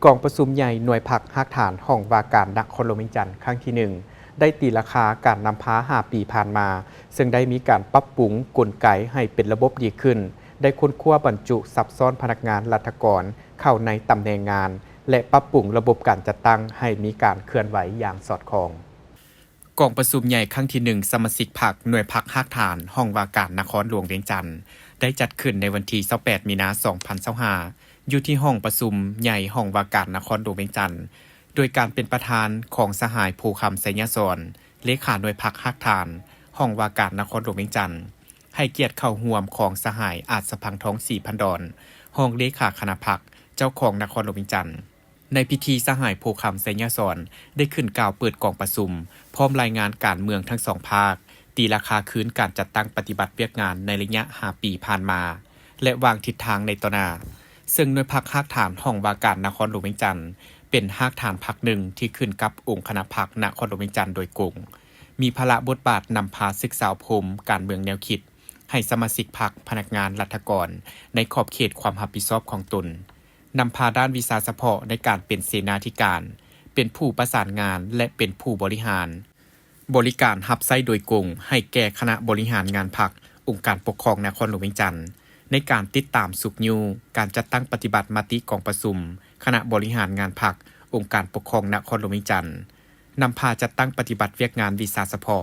ກອງປະຊຸມໃຫຍ່ໜ່ວຍພັກຮາກຖານຫ້ອງວ່າການນະຄອນຫຼວງວຽງຈັນຄັ້ງທີໜຶ່ງ ໄດ້ຕີລາຄາການນຳພາຫ້າປີຜ່ານມາ, ເຊິ່ງໄດ້ມີການປັບປຸງກົນໄກໃຫ້ເປັນລະບົບດີຂຶ້ນ, ໄດ້ຄົ້ນຄວ້າບັນຈຸສັບຊ້ອນພະນັກງານລັດຖະກອນເຂົ້າໃນຕຳແໜ່ງງານ ແລະ ປັບປຸງລະບົບການຈັດຕັ້ງໃຫ້ມີການເຄື່ອນໄຫວຢ່າງສອດຄ່ອງ. ກອງປະຊຸມໃຫຍ່ຄັ້ງທີໜຶ່ງ ສະມາຊິກພັກໜ່ວຍພັກຮາກຖານຫ້ອງວ່າການນະຄອນຫຼວງວຽງຈັນ ໄດ້ຈັດຂຶ້ນໃນວັນທີຊາວແປດ ມີນາ ສອງພັນຊາວຫ້າ ຢູ່ທີ່ຫ້ອງປະຊຸມໃຫຍ່ຫ້ອງວ່າການນະຄອນຫຼວງວຽງຈັນ ໂດຍການເປັນປະທານຂອງສະຫາຍ ພູຄຳ ໄຊຍະສອນ ເລຂາໜ່ວຍພັກຮາກຖານຫ້ອງວ່າການນະຄອນຫຼວງວຽງຈັນ, ໃຫ້ກຽດເຂົ້າຮ່ວມຂອງສະຫາຍ ອາດສະພັງທອງ ສີພັນດອນ ຮອງເລຂາຄະນະພັກ ເຈົ້າຄອງນະຄອນຫຼວງວຽງຈັນ. ໃນພິທີ ສະຫາຍ ພູຄຳ ໄຊຍະສອນ ໄດ້ຂຶ້ນກ່າວເປີດກອງປະຊຸມ ພ້ອມລາຍງານການເມືອງທັງສອງພາກ, ຕີລາຄາຄືນການຈັດຕັ້ງປະຕິບັດວຽກງານໃນໄລຍະຫ້າປີຜ່ານມາ ແລະ ວາງທິດທາງໃນຕໍ່ໜ້າ. ເຊິ່ງໜ່ວຍພັກຮາກຖານຫ້ອງວ່າການນະຄອນຫຼວງວຽງຈັນ ເປັນຮາກຖານພັກໜຶ່ງທີ່ຂຶ້ນກັບອົງຄະນະພັກນະຄອນຫຼວງວຽງຈັນໂດຍກົງ, ມີພາລະບົດບາດນຳພາສຶກສາອົບຮົມການເມືອງແນວຄິດ ໃຫ້ສະມາຊິກພັກ, ພະນັກງານລັດຖະກອນ ໃນຂອບເຂດຄວາມຮັບຜິດຊອບຂອງຕົນ, ນຳພາດ້ານວິຊາສະເພາະໃນການເປັນເສນາທິການ, ເປັນຜູ້ປະສານງານ ແລະ ເປັນຜູ້ບໍລິຫານ, ບໍລິການຮັບໃຊ້ໂດຍກົງໃຫ້ແກ່ຄະນະບໍລິຫານງານພັກ ອົງການປົກຄອງນະຄອນຫຼວງວຽງຈັນ ໃນການຕິດຕາມຊຸກຍູ້ການຈັດຕັ້ງປະຕິບັດມະຕິກອງປະຊຸມຄະນະບໍລິຫານງານພັກ ອົງການປົກຄອງນະຄອນຫຼວງວຽງຈັນ, ນຳພາຈັດຕັ້ງປະຕິບັດວຽກງານວິຊາສະເພາະ.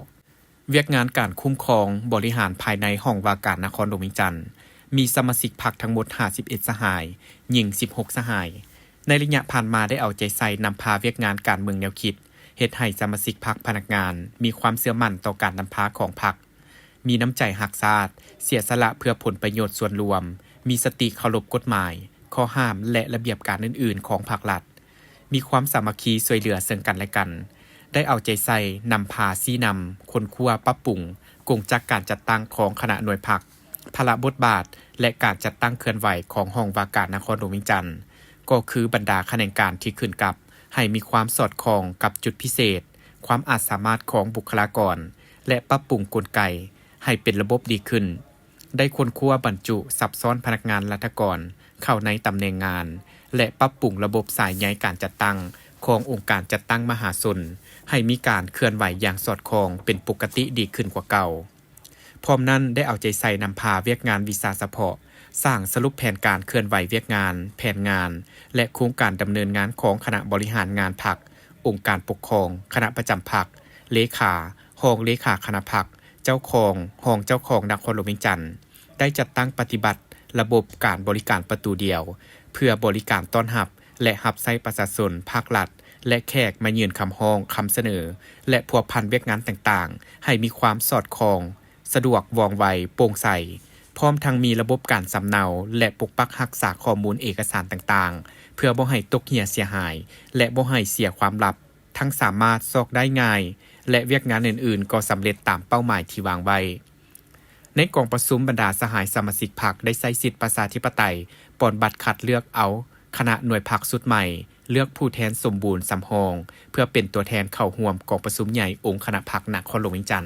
ວຽກງານການຄຸ້ມຄອງບໍລິຫານພາຍໃນຫ້ອງວ່າການນະຄອນຫຼວງວຽງຈັນ ມີສະມາຊິກພັກທັງໝົດຫ້າສິບເອັດສະຫາຍ, ຍິງສິບຫົກສະຫາຍ. ໃນໄລຍະຜ່ານມາໄດ້ເອົາໃຈໃສ່ນຳພາວຽກງານການເມືອງແນວຄິດ, ເຮັດໃຫ້ສະມາຊິກພັກພະນັກງານມີຄວາມເຊື່ອໝັ້ນຕໍ່ການນຳພາຂອງພັກ, ມີນ້ຳໃຈຮັກຊາດ, ເສຍສະຫຼະເພື່ອຜົນປະໂຫຍດສ່ວນລວມ, ມີສະຕິເຄົາລົບກົດໝາຍ, ຂໍ້ຫ້າມ ແລະ ລະບຽບການອື່ນໆຂອງພັກລັດ. ມີຄວາມສາມັກຄີຊ່ວຍເຫຼືອເຊິ່ງກັນແລະກັນ, ໄດ້ເອົາໃຈໃສ່ນຳພາຊີ້ນຳ, ຄົ້ນຄວ້າ, ປັບປຸງກົງຈັກການຈັດຕັ້ງຂອງຄະນະໜ່ວຍພັກ, ພາລະບົດບາດ ແລະ ການຈັດຕັ້ງເຄື່ອນໄຫວຂອງຫ້ອງວ່າການນະຄອນຫຼວງວຽງຈັນ, ກໍຄືບັນດາຂະແໜງການທີ່ຂຶ້ນກັບ ໃຫ້ມີຄວາມສອດຄ່ອງກັບຈຸດພິເສດ, ຄວາມອາດສາມາດຂອງບຸກຄະລາກອນ ແລະ ປັບປຸງກົນໄກໃຫ້ເປັນລະບົບດີຂຶ້ນ. ໄດ້ຄົ້ນຄວ້າບັນຈຸສັບຊ້ອນພະນັກງານລັດຖະກອນເຂົ້າໃນຕຳແໜ່ງງານ ແລະ ປັບປຸງລະບົບສາຍໃຍການຈັດຕັ້ງຂອງອົງການຈັດຕັ້ງມະຫາຊົນ ໃຫ້ມີການເຄື່ອນໄຫວຢ່າງສອດຄ່ອງເປັນປົກກະຕິດີຂຶ້ນກວ່າເກົ່າ. ພ້ອມນັ້ນໄດ້ເອົາໃຈໃສ່ນຳພາວຽກງານວິຊາສະເພາະ, ສ້າງສະຫຼຸບແຜນການເຄື່ອນໄຫວວຽກງານ, ແຜນງານ ແລະ ໂຄງການດຳເນີນງານຂອງຄະນະບໍລິຫານງານພັກ, ອົງການປົກຄອງ, ຄະນະປະຈຳພັກ, ເລຂາ, ຮອງເລຂາຄະນະພັກ, ເຈົ້າຄອງ, ຮອງເຈົ້າຄອງນະຄອນຫຼວງວຽງຈັນ ໄດ້ຈັດຕັ້ງປະຕິບັດລະບົບການບໍລິການປະຕູດຽວ ເພື່ອບໍລິການຕ້ອນຮັບ ແລະ ຮັບໃຊ້ປະຊາຊົນ, ພາກລັດ ແລະ ແຂກມາຍື່ນຄຳຮ້ອງ, ຄຳສະເໜີ ແລະ ພົວພັນວຽກງານຕ່າງໆ ໃຫ້ມີຄວາມສອດຄ່ອງ, ສະດວກ, ວ່ອງໄວ, ໂປ່ງໃສ, ພ້ອມທັງມີລະບົບການສຳເນົາ ແລະ ປົກປັກຮັກສາຂໍ້ມູນເອກະສານຕ່າງໆ ເພື່ອບໍ່ໃຫ້ຕົກເຫື່ອເສຍຫາຍ ແລະ ບໍ່ໃຫ້ເສຍຄວາມລັບ, ທັງສາມາດຊອກໄດ້ງ່າຍ ແລະ ວຽກງານອື່ນໆກໍສຳເລັດຕາມເປົ້າໝາຍທີ່ວາງໄວ້. ໃນກອງປະຊຸມ, ບັນດາສະຫາຍສະມາຊິກພັກໄດ້ໃຊ້ສິດປະຊາທິປະໄຕ ປ່ອນບັດຄັດເລືອກເອົາຄະນະໜ່ວຍພັກຊຸດໃໝ່, ເລືອກຜູ້ແທນສົມບູນສຳຮອງ ເພື່ອເປັນຕົວແທນເຂົ້າຮ່ວມກອງປະຊຸມໃຫຍ່ອົງຄະນະພັກນະຄອນຫຼວງວຽງຈັນ.